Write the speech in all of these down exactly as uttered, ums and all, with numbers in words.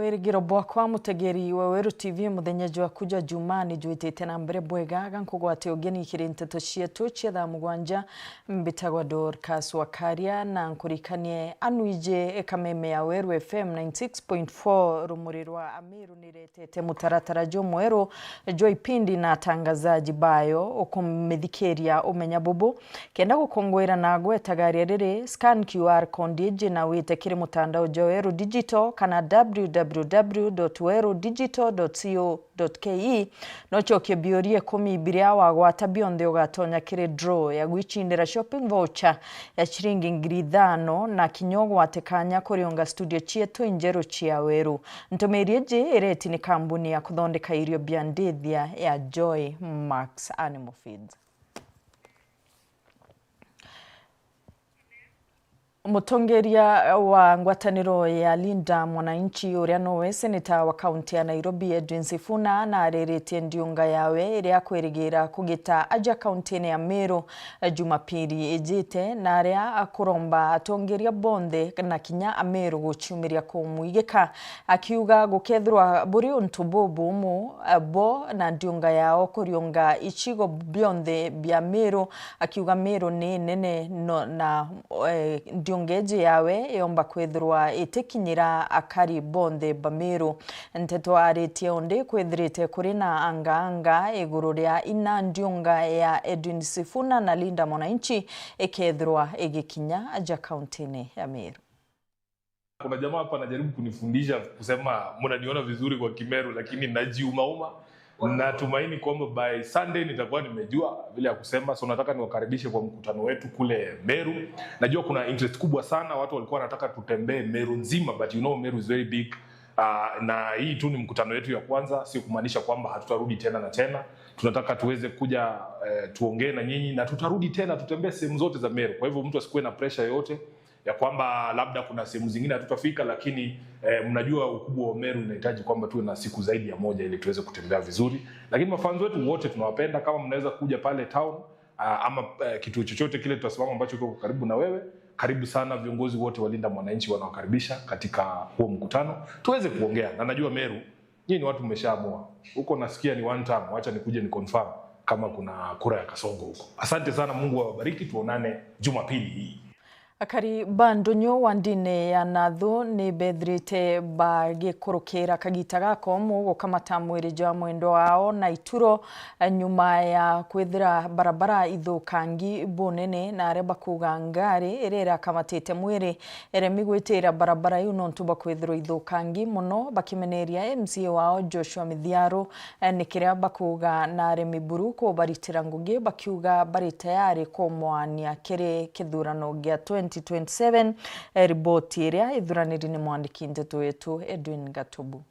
Wirigiro bwakwa, mutegeri wa Weru T V, muthenya jwaku jwa Juma ni jwitite na mbere bwega, ga nkugwate ugeni kiri nteto cietu cia thaa mugwanja. Mbitagwa Dorcas Wakaria, na nkurikanie anwiji kameme ya Weru F M ninety six point four, rumuri rwa Amiru, niretete mutaratara jumweru jwa ipindi na atangazaji bayo. Ukumithikiria umenya bubu. Kenda gukungwira na gweta garia riri, scan Q R code iji na wite kiri mutandao jwa Weru Digital kana w w w dot weru digital dot co dot k e. No cokie biuria ikumi biria wagwata bionthe ugatonya kiri draw ya gwicindira shopping voucher ya ciringi ngiri ithano na kinya ugwate kanya kuriunga studio cietu injeru cia Weru. Ntumiri iji ireti ni kambuni ya kuthondeka irio bia ndithia ya Joy Max Animal Feeds. Mutongeria wa ngwataniro ya Linda Mwananchi, uria nowe seneta wa kaunti ya Nairobi, Edwin Sifuna, nariritie ndiunga yawe iria akwirigira kugita aja kauntine ya Meru Jumapili ijite, na aria akuromba atongeria bonthe na kinya Ameru guciumiria kumwigika, akiuga gukethirwa buri untu bubumu, eh, bo na ndiunga yao kuriunga icigo bionthe bia Meru, akiuga Meru ni nene no, na, eh, ndiunga iji yawe yomba kwithirwa itikinyira akari bonthe ba Meru. Nteto aritie undi kwithirite kuri na anga anga iguru ria ina ndiunga ya Edwin Sifuna na Linda Mwananchi ikethirwa igikinya aja kauntine ya Meru. Kuna jamaa hapa anajaribu kunifundisha kusema, "Mnaniona vizuri kwa Kimeru, lakini najiumauma." Natumaini kwamba by Sunday nitakuwa nimejua vile ya kusema. So nataka niwakaribishe kwa mkutano wetu kule Meru. Najua kuna interest kubwa sana, watu walikuwa wanataka tutembee Meru nzima, but you know Meru is very big. Ah, na hii tu ni mkutano wetu ya kwanza, sio kumaanisha kwamba hatutarudi tena na tena. Tunataka tuweze kuja, eh, tuongee na nyinyi na tutarudi tena, tutembee sehemu zote za Meru. Kwa hivyo mtu asikuwe na pressure yoyote ya kwamba labda kuna sehemu zingine hatutafika, lakini, eh, mnajua ukubwa wa Meru inahitaji kwamba tuwe na siku zaidi ya moja ili tuweze kutembea vizuri. Lakini mafans wetu wote tunawapenda, kama mnaweza kuja pale town, ah, ama, eh, kituo chochote kile tutasimama ambacho kiko karibu na wewe, karibu sana. Viongozi wote wa Linda Mwananchi wanawakaribisha katika huo mkutano, tuweze kuongea. Na najua Meru, nyinyi ni watu mmeshaamua. Huko nasikia ni one term, wacha nikuje ni confirm kama kuna kura ya Kasongo huko. Asante sana, Mungu awabariki, tuonane Jumapili hii. Akari ba ndunyu wa ndini ya Nathu ni bethirite bagikurukira kagita gakomu gukamata mwiri jwa mwendwa wao na ituro, nyuma ya kwithira barabara ithukangi bunene, na aria bakuga ngari iria irakamatite mwiri iremi gwitira barabara iu nontu bwa kwithirwa ithukangi mono, bakimeneria M C A wao Joshua Mithiaru, eh, ni kiria bakuga na aremi buru kubaritira ngugi, bakiuga bari tayari kumwania kiri kithurano gia twenty twenty-seven. Eh, riboti iria ithuraniri ni mwandiki nteto wetu Edwin Gatubu.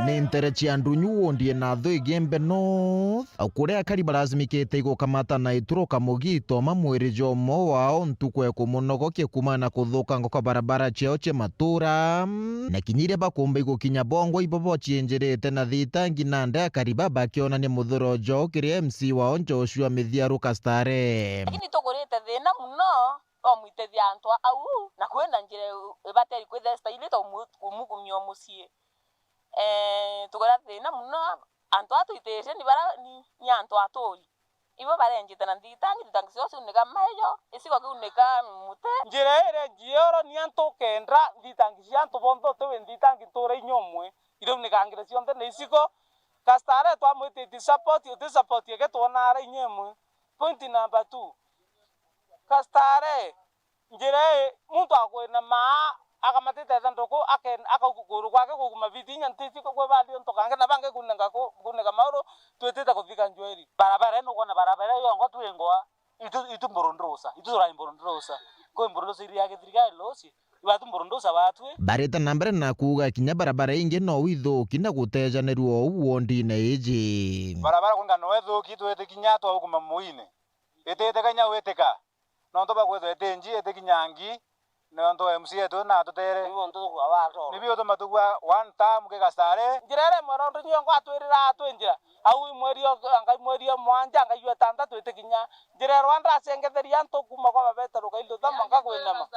Ni ntere cia ndunyu wondi na thu Igembe North, kuria akari barazimikite igukamata na ituro kamugito ma mwiri jwa umwe wao ntuku ya kumunogokia kumana na kuthukango kwa barabara ciao cia matura, na kinya iria bakumba igukinya bongwa ibo bocienjerete na thitangi nandi akari ba bakionania muthuro jwao kiri M C wao Joshua Mithiaru Kastare. Lakini tugurite thina muno. Omwitethia antu au, na kwina njira ibateri kwithira istailite umu-, umukumia o mucii. Eh, tukwira thina muno, antu aa twitite ni bara ni, ni antu aturi. Ibo barenjite na nthitangi, nthitangi cio ciunika maiyo, icigo kiunika mute. Njira iria njioro ni antu ukenda nthitangi cia antu bonthe uti wi nthitangi ntura inya umwe, iraunikangire cionthe na icigo. Kastare twamwititie support, uti support ege twonara inya imwe. Point number two. Kastare, njira ii, muntu akwinamaa, akamatite thanduku, aken-, akau kuguru gwake kuguma biti inya ntiti kwi bandi untu kangi, na bangi kunenga ku-, kunega mauru, twitite kuthika njweri. Barabara ino ukwona barabara iyo yongwa twingwa, itu, itu mburundurusa, itu turai mburundurusa. Kwi mburundusa iria githirikari losi, ibatu mburundusa batwi. Barite na mbere na kuuga kinya barabara ingi no ithuki na gutejanirua uu wondine iji. Barabara kwinga no ithuki twitikinya twaukuma muine. Ititikagia gwitika, nontu bwa kwithwa iti nji itikinyangi, nontu M C A etu natutere. Nibi utuma tugua one term ki Kastare. Njira iria imwe rondo niongo atwirira atwi njira. Au imweri o, anga imweri o mwanja, anga iu itantatu itikinya. Njira ya Rwanda acengetheria antu kuma kwa Babete rugailutha mwanka kwinama.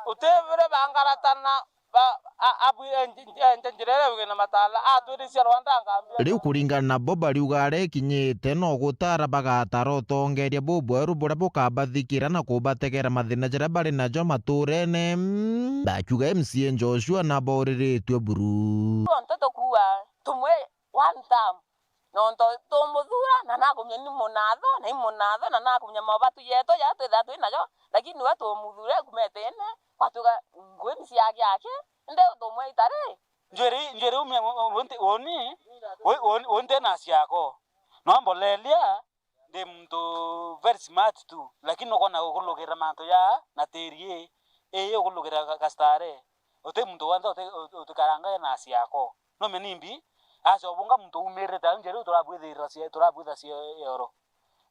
Uti bire bangaratana. Ba-, a-, abwi-, e, nj-, nj-, e, nj-, njira iria wina matala, atwiricia Rwanda angambia. Riu kuringana na bo bariuga aria ikinyite, no gutara bagatara utongeria bubweru buria bukabathikira na kubategera mathina jaria bari najo maturene. Ndakiuga M C A Joshua naboriritue buru. Nontu tukuuga tumwe one term. Nontu tumuthuura, na nakumenya ni munatho, na i munatho, na nakumenya mobatu jetu jaria twithaa twi najo, lakini we tumuthuure kuuma itene, gwatuika ngui ni cia giake, indi tumwita ri? Njwiri, njwiri umia u-, u-, unti-, uni, u-, u-, unti na ciako. No mbolelia, ndi muntu very smart tu, lakini ukona ukulugirira mantu ja na tiri ii, ii ukulugirira ga-, gastare. Uti muntu wonthe uti-, uti-, utikaranga na ciako. Nume nimbi? Aca ubunga muntu umirite au njeri u turabwithirira cie-, turabwitha cie-, eoro.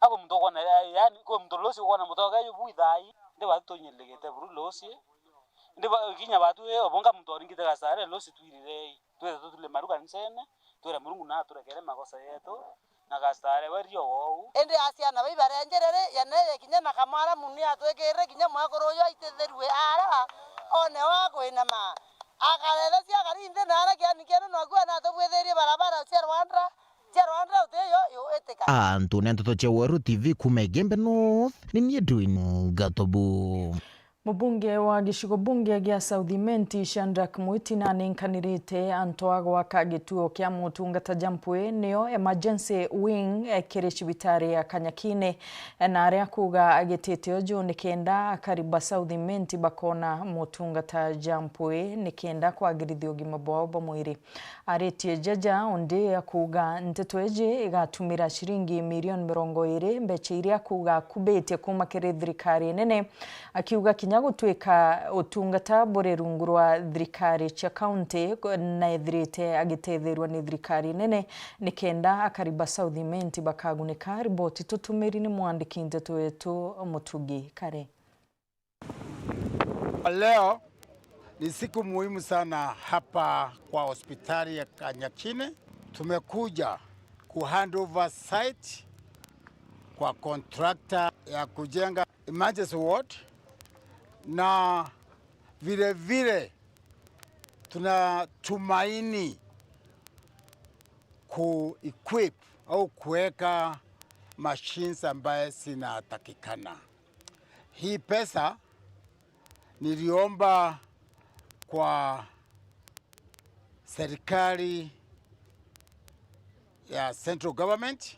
Akwi muntu ukona, ya-, yaani, kwi muntu losi ukona mutoka ju bu ithai, ndi batu tunyiririgite buru losi. Ndi ba-, kinya batu, eh, ubunga muntu oringite gasare losi twirire, twithe tutule maru kanisene, twire Murungu na aturekere makosa yetu, na gastare we rio wou. Indi asiana bai barenjere ri, yene yekinya na kamwaramu ni atwikirire kinya mwekuru uyu aititherue ara, one wa kwinama. Akarethecia akari nthi na ara kiani kiene noku anatubwithirie barabara cia Rwanda, cia Rwanda uti yo yuitika. Antu ni nteto cia Weru T V kuuma Igembe North, ni nie Edwin Gatobu. Mubunge wa gicigo bunge gia South Imenti, Shadrack Mwiti, naninkanirite antu a gwaka gituo kia motungata ja mpwi, nio emergency wing, eh, kiri cibitari ya Kanyakine, eh, na aria akuuga agitite uju nikenda akari ba South Imenti bakona motungata ja mpwi nikenda kwagirithia ugima bwao bwa mwiri. Aritie jaja undi akuuga nteto iji igatumira ciringi mirioni mirongo iri, mbecha iria akuuga akubitie kuuma kiri thirikari nene, akiuga kinya gutuika utungata buri rungu rwa thirikari cia kaunti, na ethirite agitethirwa ni thirikari nene nikenda akari ba South Imenti bakagunika. Riboti tutumiri ni mwandiki nteto wetu Mutugi Kare. Leo ni siku muhimu sana hapa kwa hospitali ya Kanyakine. Tumekuja ku hand over site kwa contractor ya kujenga emergency ward, na vile vile tunatumaini ku equip au kuweka machines ambaye zinatakikana. Hii pesa niliomba kwa serikali ya central government,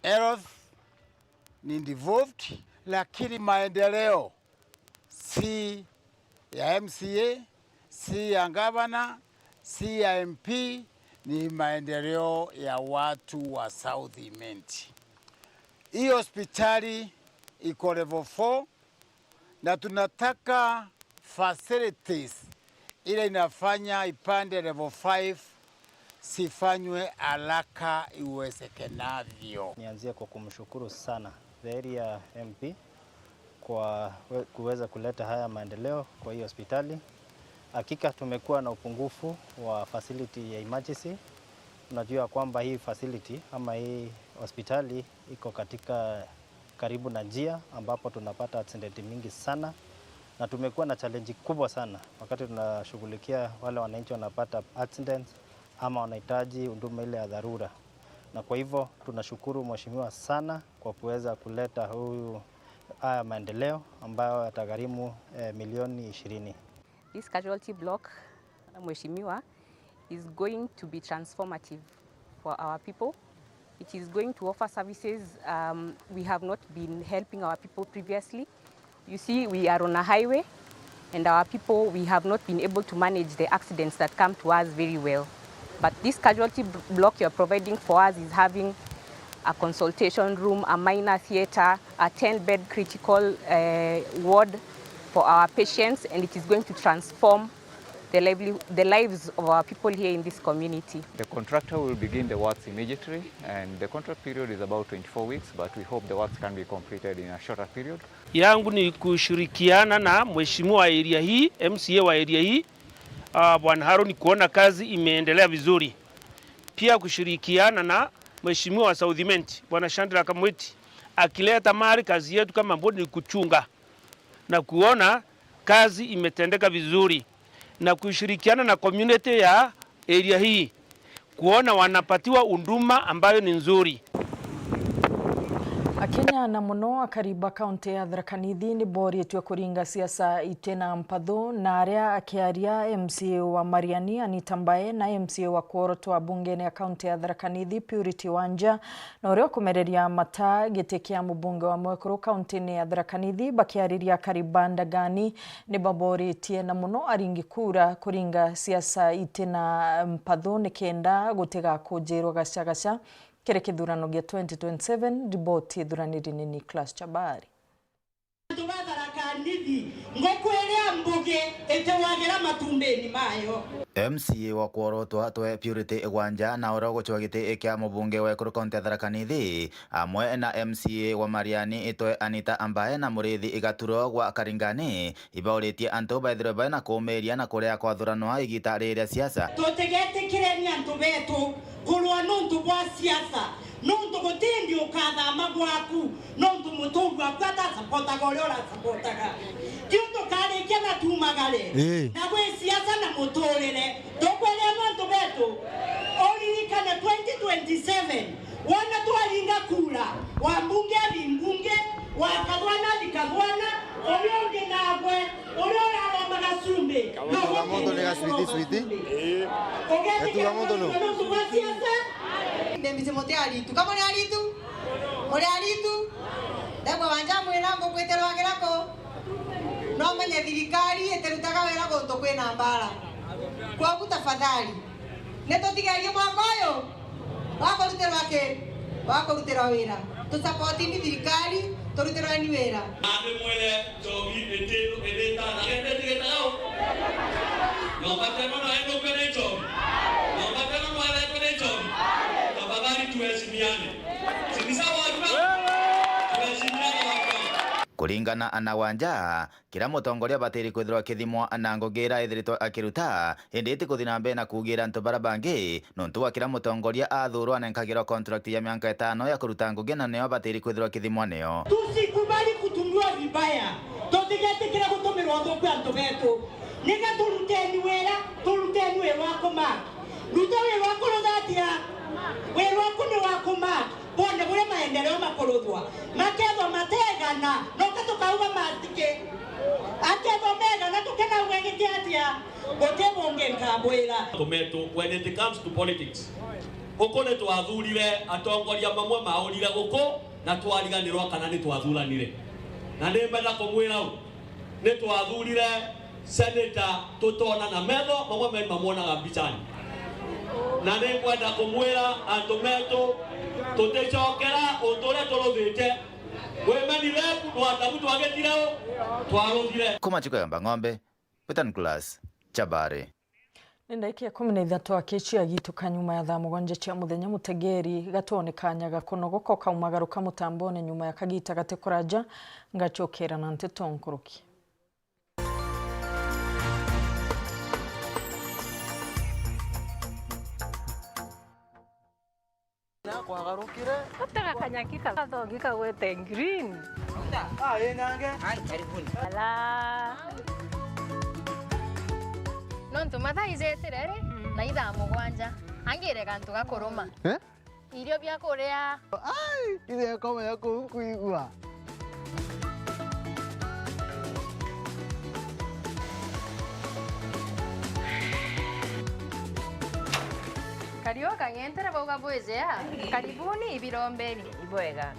health ni devolved, lakini maendeleo si ya M C A, si ya gavana, si ya M P, ni maendeleo ya watu wa South Imenti. Hii hospitali iko level four, na tunataka facilities ile inafanya ipande level five sifanywe haraka iwezekanavyo. Nianzie kwa kumshukuru sana the area M P kwa we-, kuweza kuleta haya maendeleo kwa hii hospitali. Hakika tumekuwa na upungufu wa facility ya emergency. Unajua kwamba hii facility ama hii hospitali iko katika karibu na njia ambapo tunapata accident mingi sana, na tumekuwa na challenge kubwa sana wakati tunashughulikia wale wananchi wanapata accidents ama wanahitaji huduma ile ya dharura. Na kwa hivyo tunashukuru mheshimiwa sana kwa kuweza kuleta huyu, haya maendeleo ambayo yatagharimu, eh, milioni ishirini. This casualty block, Mheshimiwa, is going to be transformative for our people. It is going to offer services, um, we have not been helping our people previously. You see, we are on a highway, and our people, we have not been able to manage the accidents that come to us very well. But this casualty b-, block you're providing for us is having a consultation room, a minor theatre, a ten-bed critical, uh, ward for our patients, and it is going to transform the lively-, the lives of our people here in this community. The contractor will begin the works immediately, and the contract period is about twenty-four weeks, but we hope the works can be completed in a shorter period. Yangu ni kushirikiana na mheshimiwa wa area hii, M C A wa area hii, ah, Bwana Haruni, kuona kazi imeendelea vizuri. Pia kushirikiana na mheshimiwa wa South Imenti, Bwana Shadrack Mwiti, akileta mali, kazi yetu kama board ni kuchunga na kuona Kazi imetendeka vizuri na kushirikiana na community ya area hii kuona wanapatiwa huduma ambayo ni nzuri. Akenya na mono akari ba kaunti ya Tharaka Nithi ni boritue kuringa siasa itena mpathu, na aria akiaria M C A wa Mariani Anita Mbae na M C A wa kworotwa bungene ya kaunti ya Tharaka Nithi Purity Wanja na uria ukumereria mata giti kia mubunge wa mwekuru kaunti-ini ya Tharaka Nithi bakiariria akari ba Ndagani ni baboritie na mono aringi kura kuringa siasa itena mpathu nikenda gutigakujirwa gacagaca kiri kithurano gia twenty twenty-seven. Riboti ithuraniri ni Nicholas Chabari. Antu ba Tharaka Nithi, nguku iria mbugi itiwagira matumbini mayo. M C A wa kworotwa twe Purity Igwanja na uria ugucwa giti kia mubunge wa ekuru kaunti ya Tharaka Nithi, amwe na M C A wa Mariani itwe Anita Ambae na Murithi Igaturo gwa Karingani, ibauritie antu baithirwe bari na kuumiria na kuria kwathuranwa igita riri ria siasa. Tutigetikire ni antu betu kurwa nuntu bwa siasa, nuntu gutindi ukathama gwaku, nuntu mutuurwa aku atasapotaga uria urasapotaga. Kiu tukarikia na tumagare, ii, na gwi siasa na muturire. Tukweria antu betu, uririkane twenty twenty-seven, wona twaringa kura, wa mbunge athi mbunge, wa kathwana athi kathwana, uria ungi nagwe, uria uraromba gacumbi, na Gatuga muntu ni gacwiti cwiti. Gatuga muntu nu. Nontu bwa siasa. Ndembiti muti aritu. Ka muri aritu? Muri aritu? Ndegwa wanja mwira ngukwitirwa kirako. No menye thirikari itirutaga wira guntu kwina mbara. Kwogu tafadhali, nitutigerie mwaka uyu wa kurutirwa ki? Wa kurutirwa wira. Tusapotini thirikari, turutirweni wira. Nandi mwire njobi itiru ithitana. Gete tigitagao. Nyomba teno no endukwe ni njobi. Nyomba teno no endukwe ni njobi. Tafadhali tuheshimiane. Si ni sawa watu wangu? Tuheshimiane watu wangu. Kuringana na Wanja, kira mutongoria abatiri kwithirwa akithimwa na ngugi iria ethiritwe akiruta, indi ti kuthi na mbere na kuugira antu baria bangi, nontu wa kira mutongoria athurwa anenkagirwa contract ya mianka itano ya kuruta ngugi, na nio abatiri kwithirwa akithimwa nio. Tusikubali kutumiwa vibaya. Tutigetikire gutumirwa uthuku antu betu. Nika turuteni wira, turuteni wira wa kumark. Ruta wira wa kurutha atia? Wira waku ni wa kumark. Bone buria maendeleo makuruthwa. Makethwa mategana, noka tukauga mastiki. Akethwa megana, tukenauga giki atia? Guti bungi nkabwira. Antu betu, when it comes to politics, guku ni twathurire atongoria mamwe maurire guku na twariganirwa kana ni twathuranire. Na ni mbenda kumwira u, ni twathurire Senator tutona na metho, mamwe meni mamwonaga mbicani. Na ni ngwenda kumwira antu metu, tuticokera untu uria turuthite. Women rep, no atabu twagitire u, twaruthire. Kuma Chiko Yomba Ng'ombe, Peter Nicholas Chabari. Ni ndagika ikumi na ithatu aki ciagituka nyuma ya thaa mugwanja cia muthenya. Mutegeri, gatwone kanya ga kunogoka ukaumagaruka mutambone nyuma ya kagita gati kuraja, ngacokera na nteto nkuruki. Nakwagarukire. Gutega kanyaki kathongi kagwete green. Ah, ĩ nange. Ala. Nontu mathaa ijetire ri, mm, na ithaa mugwanja. Angire gantu ga kuruma. Eh? Irio bia kuria. Ai, ithe koma ya kuu nkuigua. Kariu kang'entere bauga bwijea. Karibuni ibirombeni. Ibwega.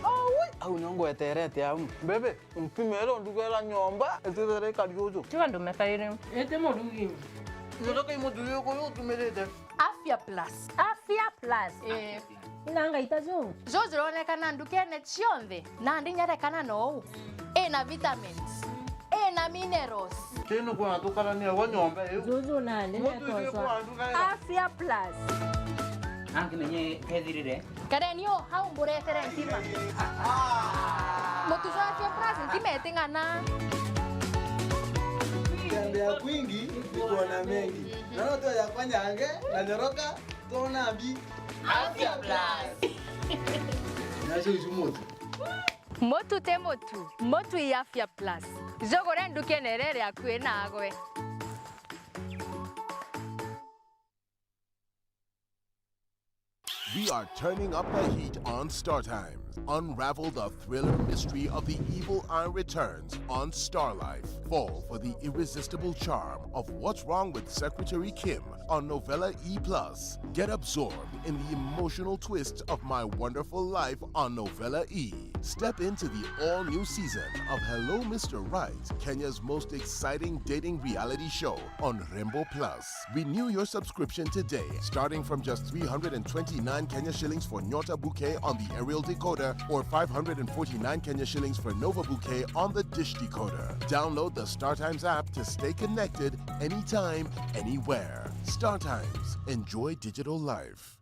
Aui, au nio ngweterete au. Bebe, mpimere ndugera nyomba, itithere kariuju. Tiga ndume kairi. Ete murugi. Nyoka kai muthuri uyu utumirite. Afya Plus. Afya Plus. Eh. Ina ngaita ju. Ju jironekana ndukene cionthe, nandi nyerekana nou. Ina vitamins, ina minerals. Kinu kwa tukarania wa nyomba iu. Juju nandi. Mutu iu kwa nduga. Afya Plus. Angimenye kethirire. Kareni o hau mburetere ntima. Mutu jwa Afya Plus ntima iting'ana. Tembea kwingi ni kuona mengi. Naona tu ya kwanyange na nyoroka, tuona mbi. Afya Plus. Nasho uju mutu. Mutu te mutu, mutu i Afya Plus. Jugure ndukene iria iri akui nagwe. We are turning up the heat on Star Times. Unravel the thriller mystery of the evil eye returns on Star Life. Fall for the irresistible charm of What's Wrong with Secretary Kim on Novella E plus. Get absorbed in the emotional twists of My Wonderful Life on Novella E. Step into the all-new season of Hello Mister Right, Kenya's most exciting dating reality show on Rembo Plus. Renew your subscription today, starting from just three hundred and twenty-nine Kenya shillings for Nyota Bouquet on the aerial decoder or five hundred and forty-nine Kenya shillings for Nova Bouquet on the dish decoder. Download the StarTimes app to stay connected anytime, anywhere. StarTimes. Enjoy digital life.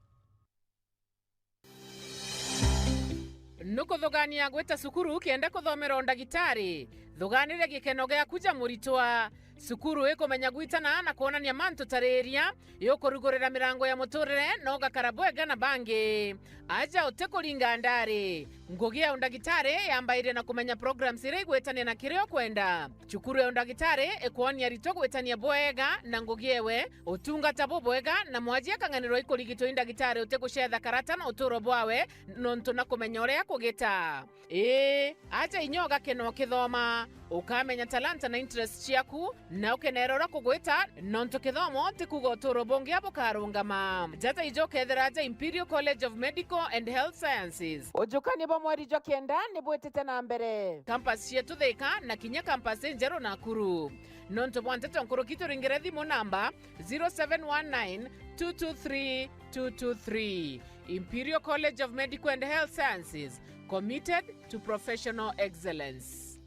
Nukuthugania gwita cukuru kenda kuthomera undagitari? Thuganire gikeno giaku ja muritwa. Cukuru ikumenya gwitana na kwonania mantu ta riria, yukurugurira mirango ya muturire na ugakara bwega na bangi. Aja utikuringa ndari. Ngugi ya undagitari yambairia na kumenya programs iria igwitania na kiria ukwenda. Cukuru ya undagitari ikwonia aritwa gwitania bwega na ngugi ewe, utungata bubwega, na mwaji akang'anirwa ikurigitwa i ndagitari utigucetha karata na uturo bwawe, nontu na kumenya uria kugita. Ii, aja inya ugakena ukithoma, ukamenya talanta na interest ciaku, na ukenera uria kugwita, nontu kithomo ti kuuga uturo bungi bukarungama. Jata ijo ukethira aja Imperial College of Medical and Health Sciences. Ujukania bwa mweri jwa kenda ni bwitite na mbere. Campus cietu Thika na kinya campus injeru Nakuru. Nontu bwa nteto nkuruki turingire thimu namba zero seven one nine two two three two two three. Imperial College of Medical and Health Sciences, committed to professional excellence.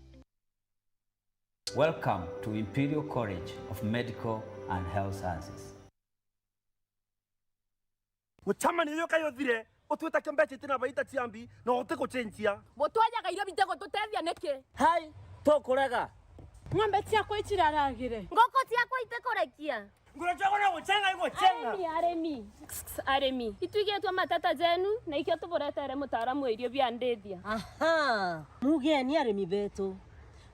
Welcome to Imperial College of Medical and Health Sciences. Mucemanio uyu kai uthire, utwita kio mbeca itina baita cia mbi, na utigucenjia. Butwajaga irio bitigututethia niki? Hai, tukurega. Ng'ombe ciakwa iciraragire. Nguku ciakwa itikurekia. Nguru ciakwa no gucenga igucenga. Arimi, arimi. Arimi. Itwigitwe matata jenu, na ikio tuburetere mutaaramu wa irio bia ndithia. Aha. Mugeni arimi betu.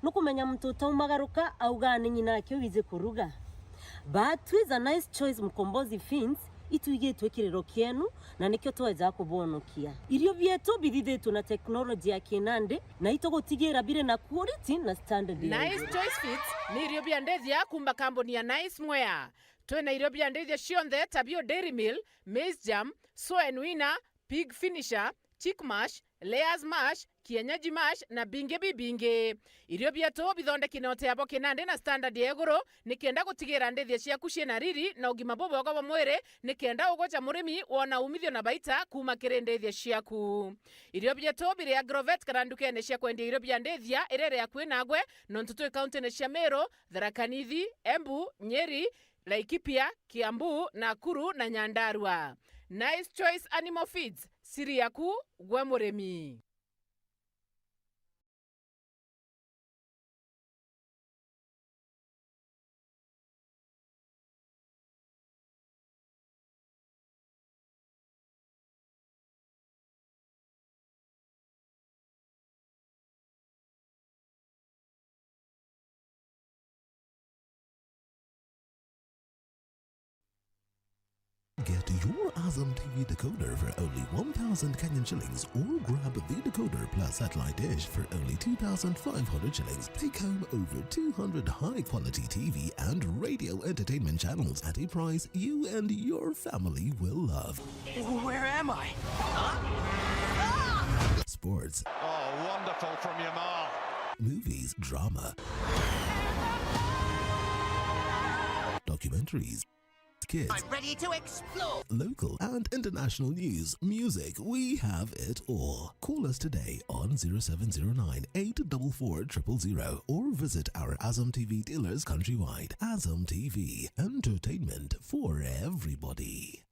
Nukumenya muntu utaumagaruka augaa ni ng'ina ake wiji kuruga. But twiza Nice Choice Mkombozi Feeds, itwigitwe kiriro kienu, na nikio tweja kubonokia. Irio bietu bithithitwe na technology ya kinandi, na itugutigira biri na quality na standard ya iguru. Nice Choice Feeds ni irio bia ndithia kuuma kambuni ya Nice Mwea. Twina irio bia ndithia cionthe ta bio Dairy Meal, Maize Germ, Soen Winner, Pig Finisher, Chick Mash, Layers Mash, Kienyeji Mash na bingi bibingi. Irio bietu bithondeki na utea bwa kinandi na standard ya iguru, nikenda gutigira ndithia ciaku ciina riri na ugima bubwega bwa mwiri, nikenda ugoja murimi wona umithio na baita kuuma kiri ndithia ciaku. Irio bietu biri Agrovet kana ndukene cia kwendia irio bia ndithia iria iri akui nagwe, nontu twi kauntine cia Meru, Tharaka Nithi, Embu, Nyeri, Laikipia, Kiambu, Nakuru na Nyandarua. Nice Choice Animal Feeds, siri yaku gwe murimi. Get your Azam T V decoder for only one thousand Kenyan shillings or grab the decoder plus satellite dish for only two thousand five hundred shillings. Take home over two hundred high-quality T V and radio entertainment channels at a price you and your family will love. Where am I? Sports. Oh, wonderful from Yamal. Movies, drama. Documentaries. Kids. I'm ready to explore. Local and international news, music, we have it all. Call us today on zero seven zero nine eight double four triple zero or visit our Azam T V dealers countrywide. Azam T V, entertainment for everybody.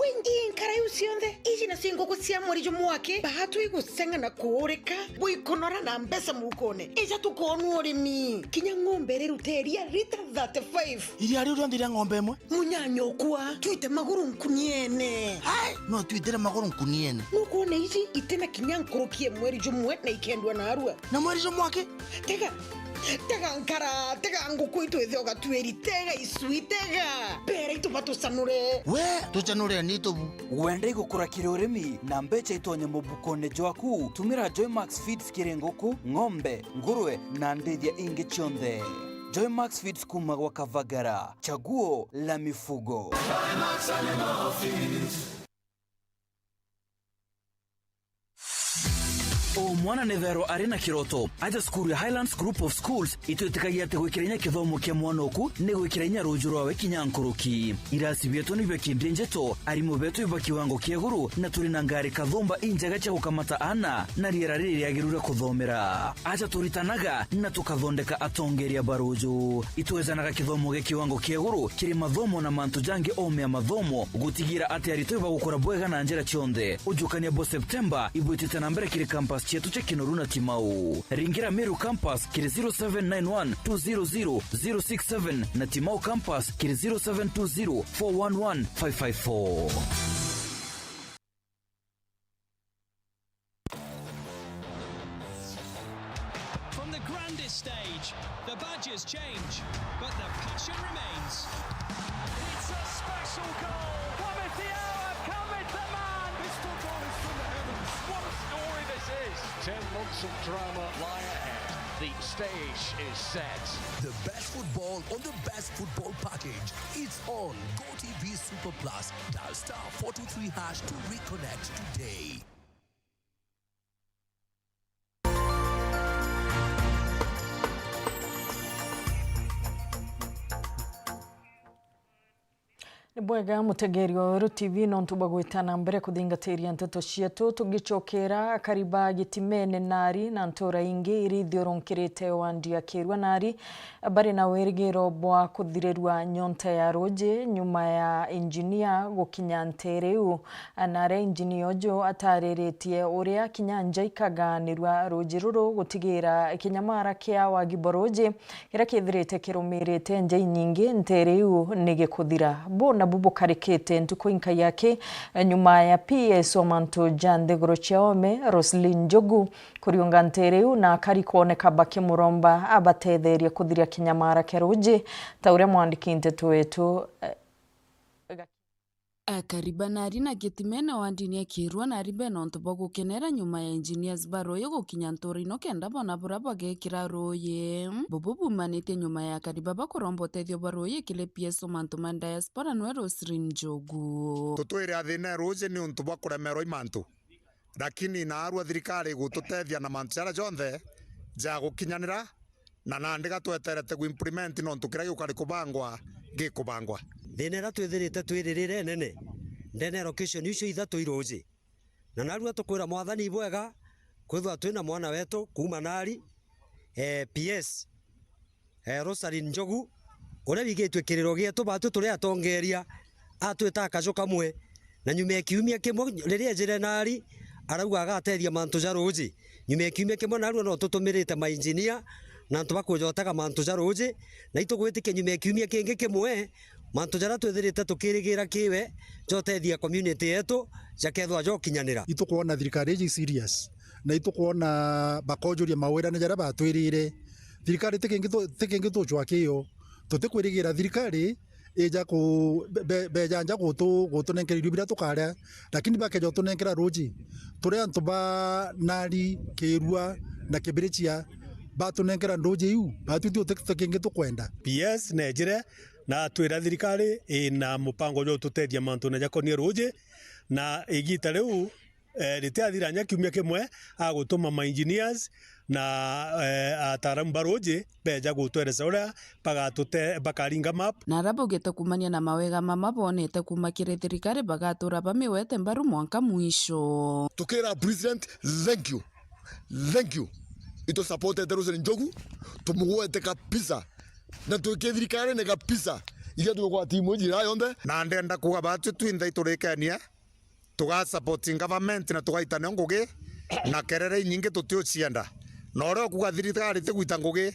Wingi nkara iu Cionthe iji nacio nguku cia mweri jumwe aki, baatwi guceng'a na kuurika, bwikunora na mbeca mukone. Ija tukoonua urimi. Kinya ng'ombe irirute iria lita thirty-five. Iria riu rionthe iria ng'ombe imwe? Munyanya ukwa, twite maguru nkuniene. Hai, no twitire maguru nkuniene. Nukwona iji itina kinya nkuruki ya mweri jumwe na ikendwa narua. Na mweri jumwe aki? Tega, tega nkara, tega nguku itwithe ugatuiri, tega icui, tega. Mbere itu batucanure. We, tucanure ni tubu. Wenda igukura kiri urimi na mbeca itonye mubukone jwaku? Tumira Joymax Feeds kiri nguku, ng'ombe, ngurwe na ndithia ingi cionthe. Joymax Feeds kuma gwa Kavagara, chaguo la mifugo. O mwana nithairwa ari na kiroto. Aja cukuru ya Highlands Group of Schools, itwitikagia ati gwikira inya kithomo kia mwana oku ni gwikira inya ruju rwawe kinya nkuruki. Irasi bietu ni bia kindie njeto, arimu betu iba kiwango kia iguru, na turi na ngari kathumba injega cia gukamata aana na riera riri riagiru ria kuthomera. Aja turitanaga na tukathondeka atongeria ba ruju. Itwejanaga kithomo gia kiwango kia iguru kiri mathomo na mantu jangi o mea mathomo, gutigira ati aritwa ibagukura bwega na njira cionthe. Ujukania bwa Septemba ibwitite na mbere kiri campus cietu cia Kinoru na Timau. Ringira Meru campus kiri zero seven nine one two zero zero zero six seven na Timau campus kiri zero seven two zero four one one five five four. From the grandest stage, the badges change, but the passion remains. It's a special goal. Come is the hour, come is the man. This football is from the heavens. What a story this is. Ten months of drama lie ahead. The stage is set. The best football on the best football package. It's on GoTV Super Plus. Dial star four two three hash to reconnect today. Ni bwega, mutegeri wa Weru T V, nontu bwa gwita na mbere kuthingatiria nteto cietu. Tugicokera, akari ba Gitimene nari na ntura ingi iria ithiurunkirite wandi ya Kirua nari bari na wirigiro bwa kuthirirua nyonta ya ruuji nyuma ya injinia gukinya nteere iu. Na aria injinia uju atariritie uria kinya nja ikaganirua ruuji ruru gutigira kinyamara kia wagi bwa ruuji kiria kithirite kirumirite nja inyingi nteere iu ni gikuthira. Buu nabu bukarikite ntuku inkai aki nyuma ya P S wa mantu ja nthiguru cia oome, Roselyn Njogu, kuriunga nteere iu na akari kwoneka bakimuromba abatetherie kuthiria kinyamara kia ruuji, ta uria mwandiki nteto wetu, eh, Akari ba nari na Gitimene wandini ya Kirua nari bena untu bwa gukenera nyuma ya engineers ba ruuji gukinya ntura ino kenda bona buria bagekira ruuji. Bubu bumanitie nyuma ya akari baba kuromba utethio bwa ruuji kiri P S wa mantu ma diaspora, niwe Roselyn Njogu. Tutwire a thina ya ruuji ni untu bwa kuremerwa i mantu. Lakini naarua thirikari igututethia na mantu jaria jonthe ja gukinyanira, na nandi gatweterete ku implement nontu kiria giukari kubangwa gikubangwa. Thina iria twithirite twi ririre inene ndene ya location icio ithatu i ruuji. Na naarua tukwira Mwathani ibwega kwithirwa twina mwana wetu kuuma nari, eh, P S eh, Roselyn Njogu, uria wigitue kiriro gietu, batwi turi atongeria, atwita akaju kamwe. Na nyuma ya kiumia kimwe, riria ejire nari, arauga agatethia mantu ja ruuji. Nyuma ya kiumia kimwe, narua no tutumirite mainjinia na antu bakuja utega mantu ja ruuji, na itugwitikia nyuma ya kiumia kingi kimwe, mantu jaria twithirite tukirigira kiwe jotethia community yetu jakethwa jokinyanira. Itukwona thirikari iji serious, na itukwona bakojuria mawirane jaria batwirire. Thirikari ti kingi tu-, ti kingi tucwa kiyo. Tutikwirigira thirikari ija ku-, be-, be-, beja nja gutu-, gutunenkera irio biria tukaria, lakini bakeja utunenkera ruuji. Turi antu ba nari, Kirua na Kibirichia, batunenkera nduuji iu, batwi ti uti-, ti kingi tukwenda. P S nejire na atwira thirikari ina mupango jwa ututethia mantune jakonie ruuji, na igita riu, eh, ritiathira nya kiumia kimwe, agutuma ma engineers na, eh, ataaramu ba ruuji beja gutweresa uria bagatute-, bakaringa map. Na aria baugite kuumania na mawega mama bonete kuuma kiri thirikari, bagatura bamiwete mbaru mwanka mwisho. Tukira President, thank you. Thank you. Itu supportete Roselyn Njogu, tumugwete kabisa. Na twiki thirikari ni kabisa. Ithe tugukwa timu njira yonthe. Na ndenda kuuga batwi twinthe iturikenie. tuga support government na tugaita nayo ngugi, na kerere inyingi tutiucienda. Na uria ukuga thirikari tigwita ngugi,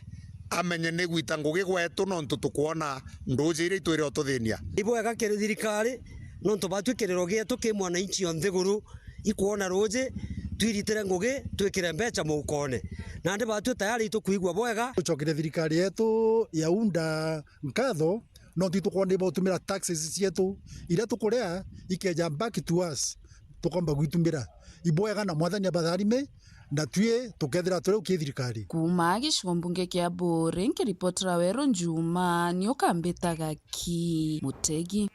amenye ni gwita ngugi gwetu, nontu tukwona nduuji iria itwire ututhinia. Ibwega kiri thirikari, nontu batwi kiriro gietu ki mwananchi o nthiguru, ikwona ruuji, twiritire ngugi, twikire mbeca muukone. Nandi batwi tayari itukwigua bwega. Tucokerie thirikari yetu ya UDA nkatho, nontu itukwona ibotumira taxes cietu iria tukuria ikeja back to us, tukomba gwitumira. Ibwega na Mwathani abatharime, na twi tukethira turi uki thirikari. Kuuma gicigo mbunge kia Buuri, nkiripotera Weru Njuma, ni ukambitaga ki Mutegi.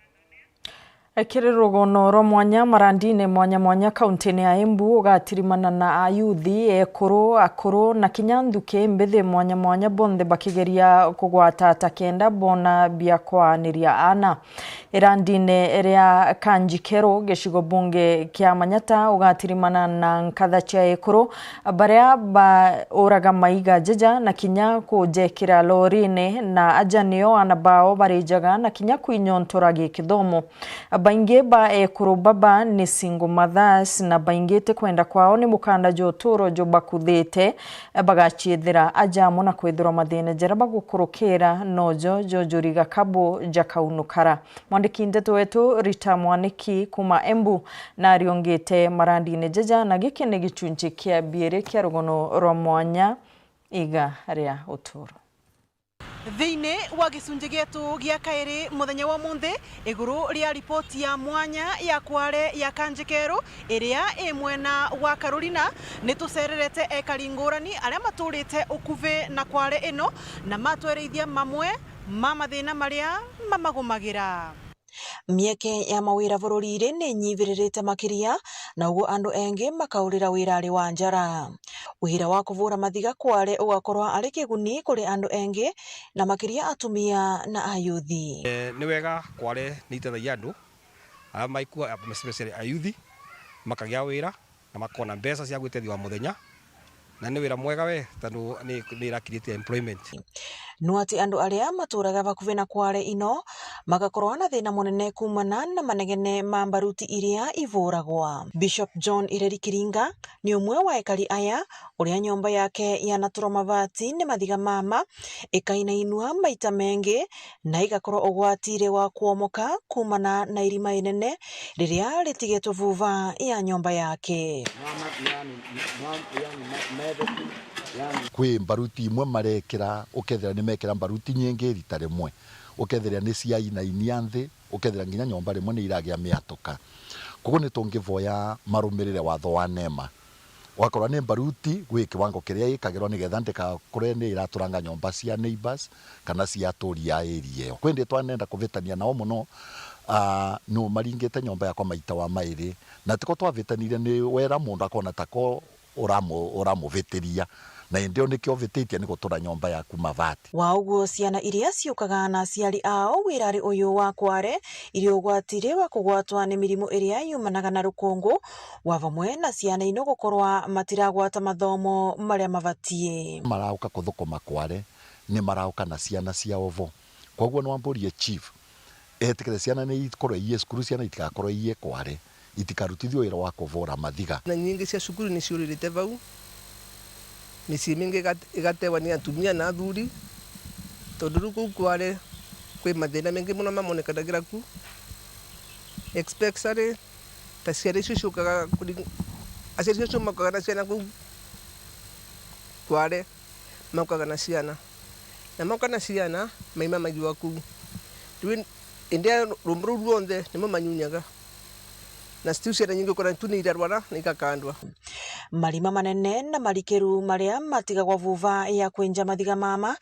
Kiri rugono rwa mwanya marandine mwanya mwanya kauntine ya Embu, ugatirimana na ayuthi, ekuru, akuru, na kinya nthuki mbithi mwanya mwanya, bonthe bakigeria kugwata ta kenda bona bia kwaaniria aana. Irandine ria Kanjikeru, gicigo bunge kia Manyata, ugatirimana na nkatha cia ekuru, baria bauraga maiga jaja na kinya kujekira lorine, na aja nio aana bao barijaga na kinya kwinyontora gikithomo. Baingi ba ekuru baba ni single mothers, na baingi ti kwenda kwao ni mukanda jwa uturo jubakuthite, bagaciithira aja amo na kwithirwa mathina jaria bagukurukira nojo jojuriga kabu jakaunukara. Mwandiki ndeto wetu Rita Mwaniki kuuma Embu nariongite marandine jaja, na giki ni gichunchi kia biiri kia rugono rwa mwanya iga ria uturo. Thiini wa gicunji gietu gia kairi muthenya wa umunthi, iguru ria ripoti ya mwanya ya kware ya Kanjikeru iria i mwena wa Carolina, ni tucererete ekari ngurani aria maturite ukuvi na kware ino, na matwerithia mamwe ma mathina maria mamagumagira. Mieke ya mawira bururi-ri ni inyiviririte makiria, na uguo andu engi makaurira wirari wa njara. Wira wa kuvura mathiga kware ugakorwa ari kiguni kuri andu engi, na makiria atumia na ayuthi. Eh, ni wega kware ni itethagia andu aria maikua, especially ayuthi, makagia wira. Na makona mbeca cia gwitethia o muthenya, na ni wira mwega we, tondu ni, ni ira create employment. No ati andu aria maturaga bakuvi na kware ino magakorwa na thina munene kuumana na manegene ma mbaruti iria ivuragwa. Bishop John Ireri Kiringa ni umwe wa ekari aya, uria nyomba yake yanaturwa mabati ni mathiga mama, ikainainua maita mengi, na igakorwa ugwatire wa kwomoka kuumana na irima inene riria ritigetwe vuva ya nyomba yake. Kwi mbaruti imwe marekira, ukethira ni mekira mbaruti nyingi rita rimwe, ukethira ni ciainainia nthi, ukethira nginya nyomba rimwe ni iragia miatuka. Koguo ni tungivoya marumirire watho wa NEMA. Ugakorwa ni mbaruti gwi kiwango kiria ikagirwa nigetha ndikakore ni iraturanga nyomba cia neighbours kana cia aturi a area iyo. Kwindi twanenda kuvitania nao muno, ah, nu maringite nyomba yakwa maita wa mairi, na tiko twavitanirie ni wera mundu akona tako uramu-, uramuvitiria, na indi o nikio uvititie ni gutura nyomba yaku mavati. Wa uguo, ciana iria ciukaga na aciari ao wirari uyu wa kware iri ugwatiri wa kugwatwa ni mirimu iria yumanaga na rukungu, wa vamwe na ciana ino gukorwa matiragwata mathomo maria mabatie. Marauka kuthukuma kware, ni marauka na ciana ciao vo. Koguo nwamburie chief, etikire ciana ni ikorwe iye cukuru, ciana itigakorwe iye kware, itikarutithio wira wa kuvura mathiga. Na nyingi cia cukuru ni ciuririte vau, micii mingi igat-, igatewa ni atumia na athuri, tondu riu kuu kware kwi mathina mengi muno mamonekanagira ku, especially ta ciana icio ciukaga kuri-, aciari icio maukaga na ciana kuu kware, maukaga na ciana. Na mauka na ciana, maima magiwa kuu. Riu indi aya rumbu ruu ruonthe nimo manyunyaga. Na tiu ciana nyingi ukona tu ni irarwara na igakandwa. Marima manene na marikiru maria matigagwa vuva ya kwinja mathiga mama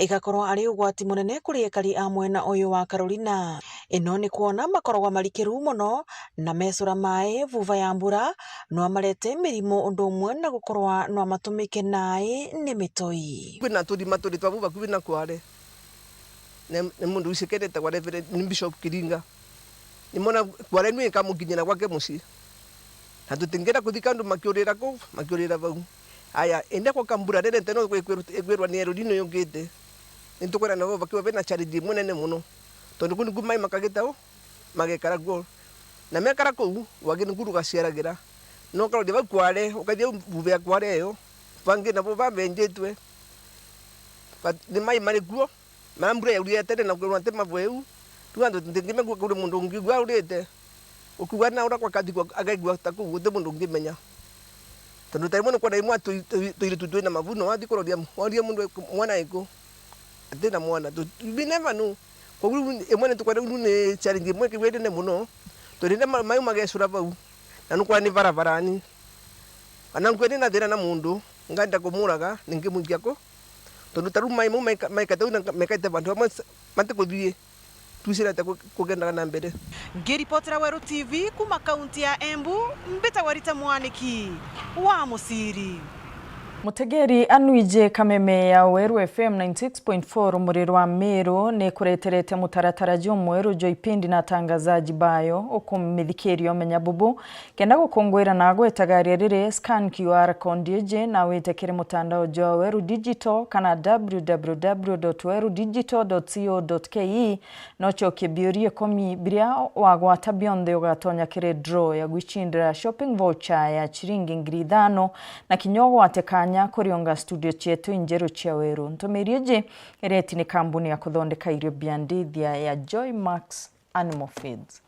igakorwa ari ugwati munene kuri ekari a mwena uyu wa Carolina. Ino ni kwona makoragwa marikiru mono na mecura mai vuva ya mbura, no amarete mirimu undu umwe na gukorwa no amatumike nai ni mitoi. Kwina turima turi twa vau vakuvi na kware. Ni, ni mundu wicikene etagwa Reverend, ni Bishop Kiringa. Nimona kware niu ikamukinyira gwake mucii. Na tutingienda kuthika andu makiurira kuu, makiurira vau. Aya, indi gwoka mbura nene nteno ikwirwa ni erurine yukite. Nitukwira nabo bakiwa bena challenge imwe nene muno. Tondu kuu niku mai makagita u, magekara kuo. Na mekara kuu, wagi niku rugaciaragira. No ukaroria bau kware, ukathia bube ya kware iyo, bangi nabo babenjitwe. Ba-, ni mai mari kuo, mara mbura yaurire tene na kwirwa nti mabweu. Riu antu ntingimenya kuri mundu ungi ugua aurite. Ukiuga na uria kwakathikwa agaigua ta kuu, guti mundu ungimenya. Tondu ta rimwe nukwona imwe tui-, tui-, tuiritu twina mavuno, wathi kuroria, woria mundu mwana iku, atina mwana. Tu-, we never know. Koguo riu imwe nitukwona riu ni challenge imwe kiwirine muno. Tondu riria ma-, mai magecura bau, na nukwona ni barabarani. Ana nkwe ni na thina na mundu, ngenda kumuraga, ningimwikia ku? Tondu ta riu mai mau maika-, maikate u na mekaite bantu bamwe s-, matikuthii. Twicirete ku-, kugendaga na mbere. Ngiripotera Weru T V kuma kaunti ya Embu, mbitagwa Rita Mwaniki wa Muciri. Mutegeri anwije kameme ya Weru F M ninety six point four Muriro wa Meru ni kureterete mutaratara jumweru jwa ipindi na atangazaji bayo ukumithikiri umenya bubu. Kenda gukungwira na gweta garia riri, scan Q R code iji na wite kiri mutandao jwa Weru Digital kana w w w dot weru digital dot co dot k e. No ucokie biuria ikumi biria wagwata bionthe ugatonya kiri draw ya gwicindira shopping voucher ya ciringi ngiri ithano, na kinya ugwate kanya kuriunga studio cietu injeru cia Weru. Ntumiri iji ireti ni kambuni ya kuthondeka irio bia ndithia ya Joy Max Animal Feeds.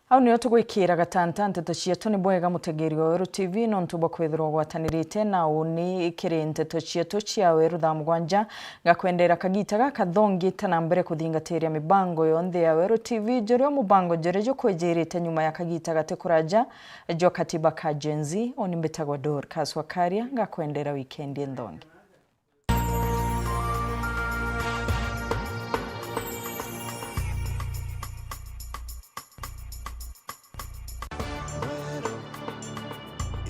Au nio tugwikira gatanta nteto cietu. Ni bwega mutegeri wa Weru T V nontu bwa kwithirwa ugwatanirite na uni kiri nteto cietu cia Weru thaa mugwanja. Ngakwendera kagita gakathongi ta na mbere kuthingatiria mibango yonthe ya Weru T V, jurio mubango juria jukwijirite nyuma ya kagita gati kuraja jwa katiba ka Gen Z. Uni mbitagwa Dorcas Wakaria, ngakwendera wikendi nthongi.